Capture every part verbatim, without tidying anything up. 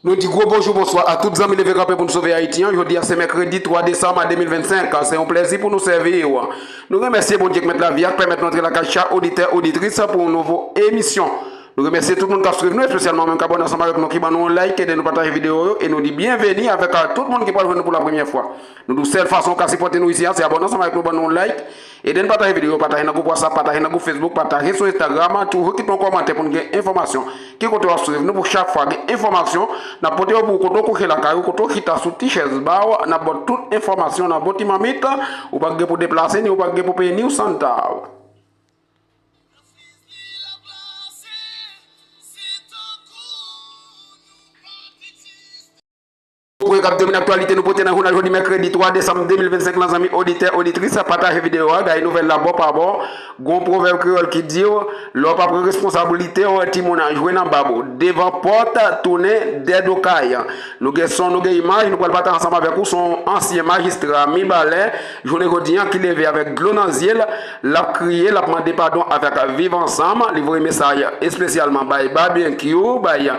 Nou di gwo bonjou, bonswa a tout zanmi Leve Kanpe pou n Sove Ayiti an. Jodi a se mèkredi twa desanm a de mil vennsenk. Se yon plèzi pou nou sèvi w. Nou remèsye Bondye k mèt lavi a, k pèmèt nou antre lakay chak oditè, oditris pou yon nouvo emisyon. Nou remèsye tout moun k ap swiv nou, espesyalman menm k abòne ansanm avèk nou, ki ban nou yon like, ede nou pataje videyo yo, e nou di byenveni avèk a tout moun ki pral jwenn nou pou la premyè fwa. Nou di w sèl fason w ka sipòte nou isi a, se abòne ansanm avèk nou, ban nou yon like, ede n pataje videyo, pataje nan gwoup WhatsApp, pataje nan gwoup Facebook, pataje sou Instagram, toujou kite yon kòmantè pou n gen enfòmasyon. Ki kote w ap swiv nou pou chak fwa gen enfòmasyon, n ap pote yo pou w kote w kouche lakay ou, kote w chita sou ti chèz ba w, n ap ba w tout enfòmasyon nan bon ti mamit, ou pa gen pou deplase, ni ou pa gen pou peye, ni w san ta w. Pwen k ap domine aktyalite nou pote nan jounal jodi mèkredi twa desanm de mil vennsenk lan, zanmi oditè, oditris, pataje videyo a, bay nouvèl la bò pa bò. Gon pwovèb kreyòl ki di w, lè w pa pran responsablite w, timoun an jwe nan bab ou. Devan pòt, tounen dèyè do kay. Nou gen son, nou gen imaj, nou pral pataje ansanm avèk ou, son ansyen majistra Mibalè, jounen jodi an, ki leve avèk dlo nan zye l, l ap kriye, l ap mande padon avèk Viv Ansanm. Li voye mesaj espesyalman bay Babenkyou, bay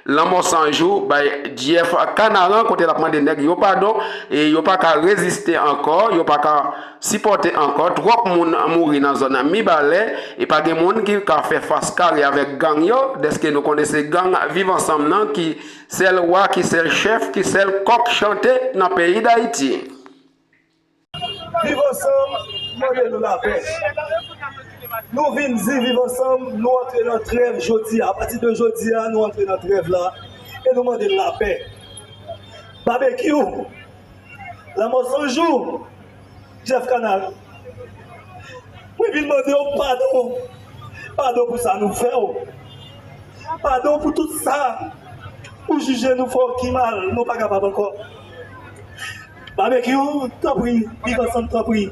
Lanmò San Jou, bay Jeff Kanaran, kote l ap mande nèg yo padon, e yo pa ka reziste ankò, yo pa ka sipòte ankò. Twòp moun mouri nan zòn Mibalè, e pa gen moun ki ka fè fas kare avèk gang yo, dèske nou konnen se gang Viv Ansanm nan ki sèl wa, ki sèl chèf, ki sèl kòk chante nan peyi Dayiti. Viv Ansanm mande nou lapè. Nou vin di Viv Ansanm, nou antre nan trèv jodi a. Apati de jodi a, nou antre nan trèv la e nou mande lapè. Babekyou, Lanmò San Jou, Jeff Kanaran, mwen vin mande w padon. Padon pou sa nou fè w. Padon pou tout sa ou jije nou fè w ki mal, nou pa kapab ankò. Babekyou, tanpri, Viv Ansanm, tanpri.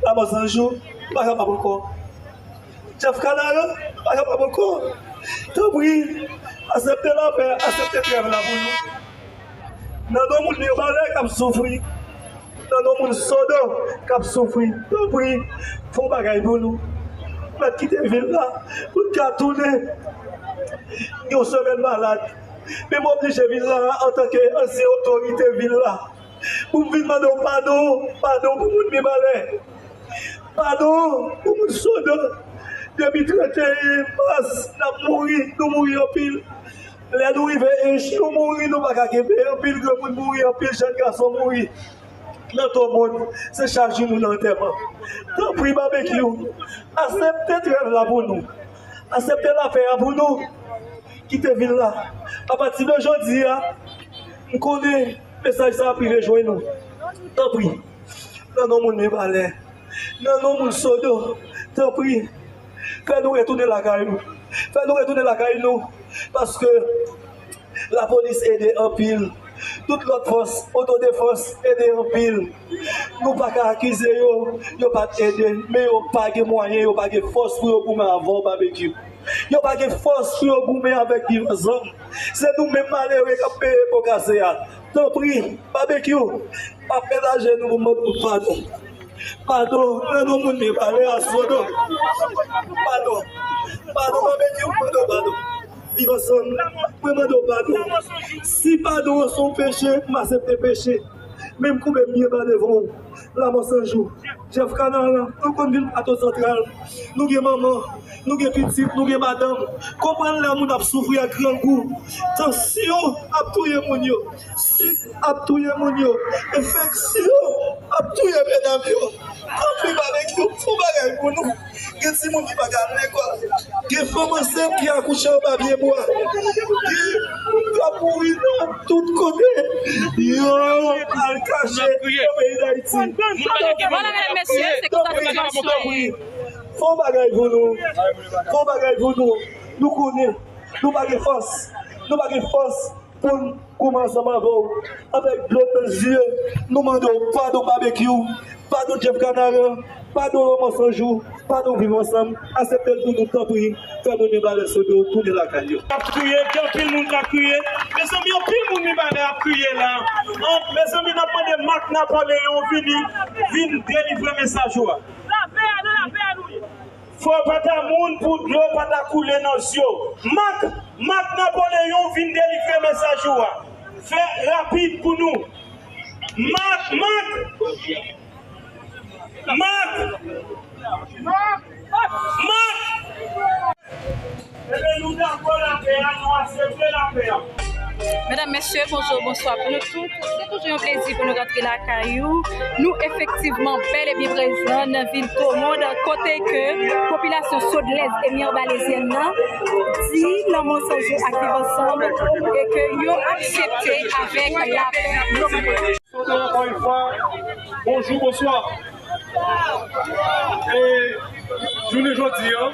Lanmò San Jou, nou pa kapab ankò. Jeff Kanaran, nou pa kapab ankò. Tanpri, aksepte lapè, aksepte trèv la pou nou. Nan non moun Mibalè k ap soufri, nan non moun Sodo k ap soufri, tanpri, fè yon bagay pou nou. Mèt kite vil la pou n ka tounen. Gen yon semèn malad, men m oblije vin la antanke ansyen otorite vil la pou m vin mande w padon, padon pou moun Mibalè. Padon pou moun Sodo. Depi trannteyen mas, n ap mouri, nou mouri anpil. Lè nou rive Ench, nou mouri, nou pa ka kenbe. Anpil granmoun mouri, anpil jèn gason mouri. Nan Tomòn, se chak jou nou nan antèman. Tanpri, Babekyou, aksepte trèv la pou nou. Aksepte lapè a pou nou. Kite vil la. Apati de jodi a, m konnen mesaj sa ap rive jwenn ou. Tanpri, nan non moun Mibalè, nan non moun Sodo, tanpri, fè nou retounen lakay nou. Fè nou retounen lakay nou, paske lapolis ede anpil. Tout lòt fòs, otodefans, ede anpil. Nou pa ka akize yo, yo pa t ede, men yo pa gen mwayen, yo pa gen fòs pou yo goumen avè w, Babekyou. Yo pa gen fòs pou yo goumen avèk Viv Ansanm. Se nou menm malere k ap peye po kase a. Tanpri, Babekyou, m ap mennen ajenou pou m mande w padon. Padon, nan non moun Mibalè a, Sodo. Padon. Padon, Babekyou, m mande w padon. Viv Ansanm, mwen mande w padon. Si padon an se yon peche, m aksepte peche. Men m koube m byen ba devan w. Lanmò San Jou, Jeff Kanaran, nou konn vil Plato Santral. Nou gen manman, nou gen pitit, nou gen madanm. Konprann lè moun ap soufri ak grangou. Tansyon ap touye moun yo. Sik ap touye moun yo. Enfeksyon ap touye medam yo. Tanpri, Babekyou, fè yon bagay pou nou. Gen timoun ki pa ka al lekòl. Gen fanm ansent ki akouche anba pye bwa. Gen k ap mouri nan tout kote. Yo al kache nan peyi Dayiti. Tanpri, tanpri, fè yon bagay pou nou. Fè yon bagay pou nou. Nou konnen nou pa gen fòs. Nou pa gen fòs pou n goumen ansanm avè w. Avèk dlo nan zye, nou mande w padon Babekyou, padon Jeff Kanaran, padon Lanmò San Jou, padon Viv Ansanm, aksepte l pou nou, tanpri, fè moun Mibalè Sodo tounen lakay yo. Ap kriye, gen anpil moun k ap kriye. Mezanmi, anpil moun Mibalè ap kriye la. An, mezanmi, n ap mande Mak Napoleyon vini, vin delivre mesaj ou a. Lapè a, nan lapè a nou ye. Fò pa ta moun pou dlo pa ta koule nan zye w. Mak, Mak Napoleyon vin delivre mesaj ou a. Fè rapid pou nou. Mak, Mak! Mak! Mak! Ebyen, nou dakò lapè a, nou aksepte lapè a. Medam, mesye, bonjou, bonswa pou nou tout. Se toujou yon plezi pou nou rantre lakay ou. Nou efektivman bèl e byen prezan nan vil Tomond, kote ke popilasyon sodlèz e mibalèzyèn nan di lanmò san jou ak viv ansanm e ke yo aksepte avèk lapè. Sodo, ankò yon fwa, bonjou, bonswa. E jounen jodi a,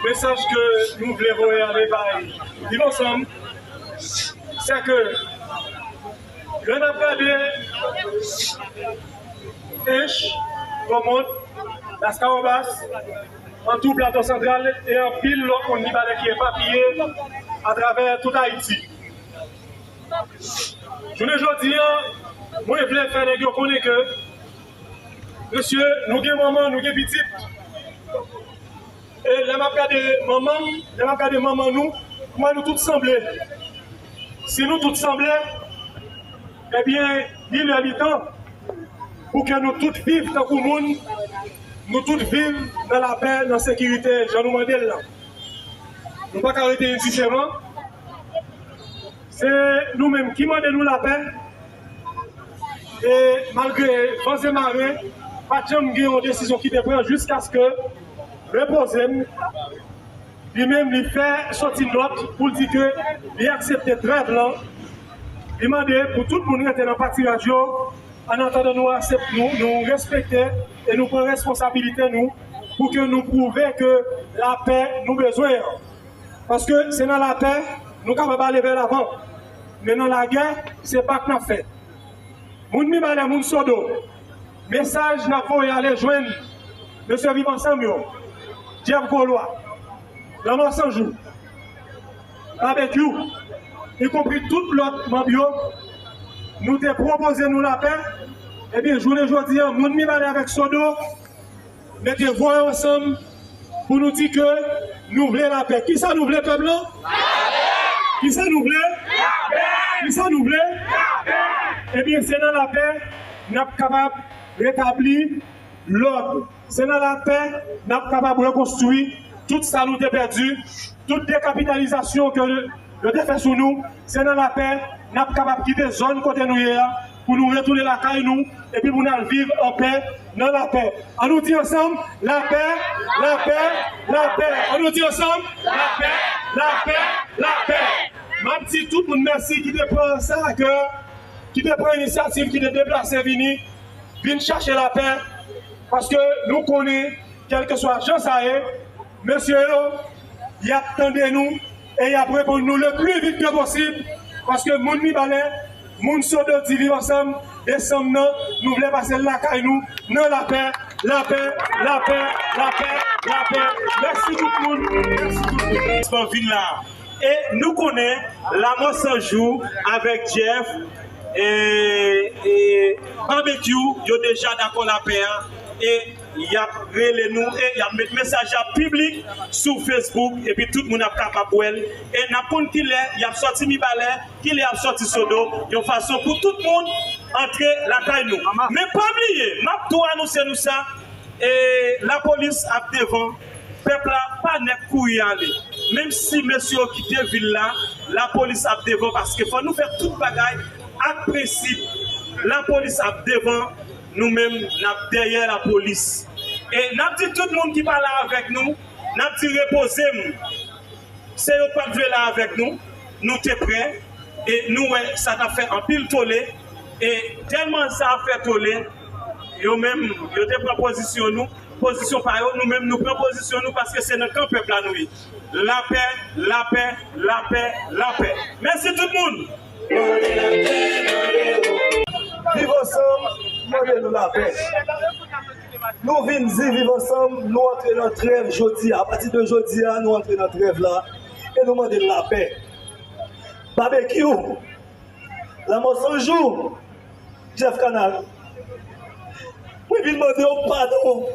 mesaj ke nou vle voye ale bay Viv Ansanm, se ke lè n ap gade Ench, Gòmòt, Laskawobas, Antou, Plato Santral e anpil lòt moun Mibalè ki epapiye atravè tout Ayiti. Jounen jodi a, mwen vle fè nèg yo konnen ke, mesye, nou gen manman, nou gen pitit. E lè m ap gade manman m, lè m ap gade manman nou, m wè nou tout sanble. Si nou tout sanble, ebyen, li lè, li tan pou ke nou tout viv tankou moun, nou tout viv nan lapè, nan sekirite, jan nou mande l lan. Nou pa ka rete endiferan. Se nou menm ki mande nou lapè. E malgre van e mare, pa t janm gen yon desizyon ki te pran jiskaske Repoze m, li menm, li fè soti nòt pou l di ke li aksepte trèv lan. Li mande pou tout moun rete nan patiraj yo, annatandan nou aksep-, nou, nou respekte e nou pran responsabilite nou pou ke nou pwouve ke lapè nou bezwen an. Paske se nan lapè nou kapab ale vè lavan. Men nan lagè, se bak n ap fè. Moun Mibalè, moun Sodo, mesaj n ap voye ale jwenn mesye Viv Ansanm yo, Jeff Golois, Lanmò San Jou, Babekyou, ikonpri tout lòt manm yo, nou te pwopoze nou lapè. Ebyen, jounen jodi a, moun Mibalè avèk Sodo, mete vwa yo ansanm pou nou di ke nou vle lapè. Kisa nou vle, pèp lan? Kisa nou vle? Kisa nou vle? Ebyen, se nan lapè n ap kapab retabli lòd. Se nan lapè n ap kapab rekonstwi tout sa nou te pèdi, tout dekapitalizasyon ke yo te fè sou nou. Se nan lapè n ap kapab kite zòn kote nou ye a pou nou retounen lakay nou epi pou n al viv anpè nan lapè. An nou di ansanm, lapè, lapè, lapè. An nou di ansanm, lapè, lapè, lapè. M ap di tout moun mèsi ki te pran sa a kè, ki te pran inisyativ, ki te deplase vini, vin chache lapè, paske nou konnen, kèlkeswa jan sa ye, mesye yo, y ap tande nou e y ap reponn nou le pli vit ke posib, paske moun Mibalè, moun Sodo di Viv Ansanm, desanm nan, nou vle pase l lakay nou, nan lapè, lapè, lapè, lapè, lapè. Mèsi tout moun, mèsi tout moun. Vin la. E nou konnen Lanmò San Jou avèk Jeff e, e Babekyou, yo deja dakò lapè a e y ap rele nou e y ap met mesaj la piblik sou Facebook epi tout moun ap kapab wè l. E n ap konn kilè y ap sòti Mibalè, kilè y ap sòti Sodo, yon fason pou tout moun antre lakay nou. Men pa bliye, m ap tou anonse nou sa, e lapolis ap devan, pèp la pa nèk kouri ale. Menm si mesye yo kite vil la, lapolis ap devan, paske fò nou fè tout bagay ak prensip. Lapolis ap devan, nou menm n ap dèyè lapolis. E n ap di tout moun ki pa la avèk nou, n ap di repoze m. Se yo k pa t vle la avèk nou, nou te prè, e nou wè sa t ap fè anpil tole, e tèlman sa ap fè tole, yo menm, yo te pran pozisyon nou, pozisyon pa yo, nou menm nou pran pozisyon nou, paske se nan kan pèp la nou ye. Lapè, lapè, lapè, lapè. Mèsi tout moun! Viv Ansanm mande nou lapè. Nou vin di Viv Ansanm, nou antre nan trèv jodi a. Apati de jodi a, nou antre nan trèv la e nou mande lapè. Babekyou, Lanmò San Jou, Jeff Kanal, mwen vin mande w padon.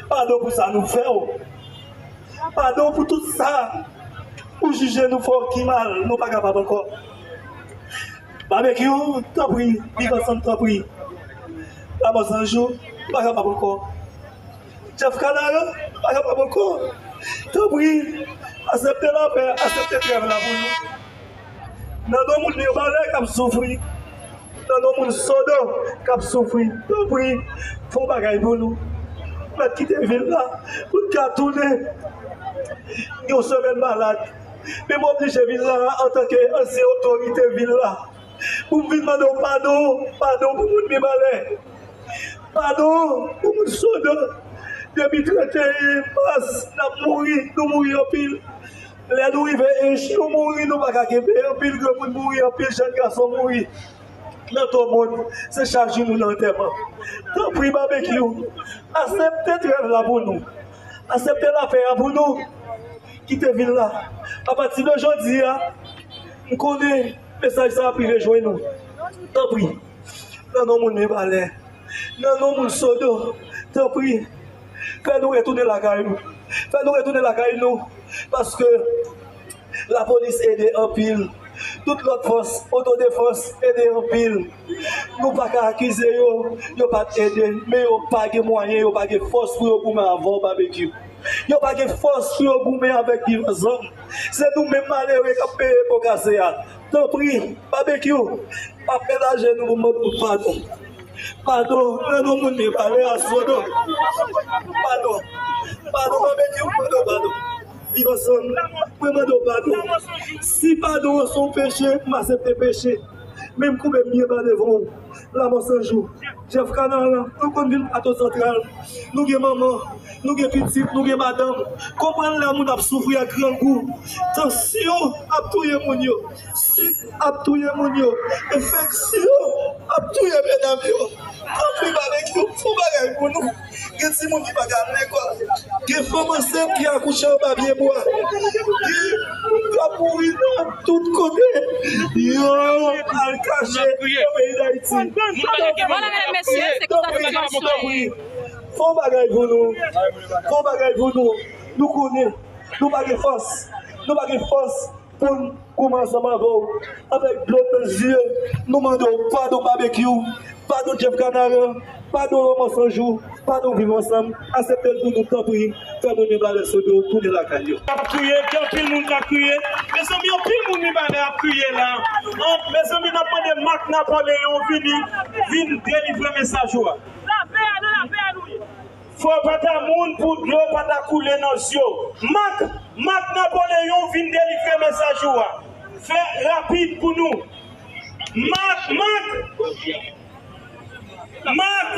Padon pou sa nou fè w. Padon pou tout sa ou jije nou fè w ki mal, nou pa kapab ankò. Babekyou, tanpri, Viv Ansanm, tanpri. Lamò San Jou, nou pa kapab ankò. Jeff Canaran, nou pa kapab ankò. Tanpri, aksepte lapè, aksepte trèv la pou nou. Nan non moun Mibalè k ap soufri, nan non moun Sodo k ap soufri, tanpri, fè yon bagay pou nou. Mèt kite vil la pou n ka tounen. Yon semèn malad, men m oblije vin la antanke ansyen otorite vil la pou m vin mande w padon, padon pou moun Mibalè. Padon pou moun Sodo. Depi trannteyen mas, n ap mouri, nou mouri anpil. Lè nou rive Ench, nou mouri, nou pa ka kenbe. Anpil granmoun mouri, anpil jèn gason mouri. Nan Tomòn, se chak jou nou nan antèman. Tanpri, Babekyou, aksepte trèv la pou nou. Aksepte lapè a pou nou. Kite vil la. Apati de jodi a, m konnen mesaj sa ap rive jwenn nou. Tanpri. Nan non moun Mibalè, nan non moun Sodo, tanpri, fè nou retounen lakay nou. Fè nou retounen lakay nou, paske lapolis ede anpil. Tout lòt fòs, otodefans, ede anpil. Nou pa ka akize yo, yo pa t ede, men yo pa gen mwayen, yo pa gen fòs pou yo goumen avè w, Babekyou. Yo pa gen fòs pou yo goumen avèk Viv Ansanm. Se nou menm malere k ap peye po kase a. Tanpri, Babekyou, m ap menaje nou pou mande w padon. Padon, nan non moun Mibalè a, Sodo. Padon. Padon, Babekyou, m mande w padon. Viv Ansanm, mwen mande w padon. Si padon an se yon peche, m aksepte peche. Men m koube m byen ba devan w. Lamò San Jou, Jeff Canaran, nou konn vil Plato Santral. Nou gen manman, nou gen pitit, nou gen madanm. Konprann lè moun ap soufri ak grangou. Tansyon ap touye moun yo. Sik ap touye moun yo. Enfeksyon ap touye medam yo. Tanpri, Babekyou, fè yon bagay pou nou. Gen timoun ki pa ka al lekòl. Gen fanm ansent ki akouche anba pye bwa. Gen k ap mouri nan tout kote. Yo al kache nan peyi Dayiti. Mesye, se konsa sitiyasyon. Fè yon bagay pou nou. Fè yon bagay pou nou. Nou konnen nou pa gen fòs. Nou pa gen fòs pou n goumen ansanm avè w. Avèk dlo nan zye, nou mande w padon, Babekyou, padon Jeff Canaran, padon Lamò San Jou, padon Viv Ansanm. Aksepte l pou nou, tanpri. Fè moun Mibalè, Sodo tounen lakay yo. K ap kriye, gen anpil moun k ap kriye. Mezanmi, anpil moun Mibalè ap kriye la. An, mezanmi, n ap mande Marc Napoléon vini, vin delivre mesaj ou a. Lapè a, nan lapè a nou ye. Fò pa ta moun pou dlo pa ta koule nan zye w. Marc, Marc Napoléon vin delivre mesaj ou a. Fè rapid pou nou. Marc, Marc. Marc.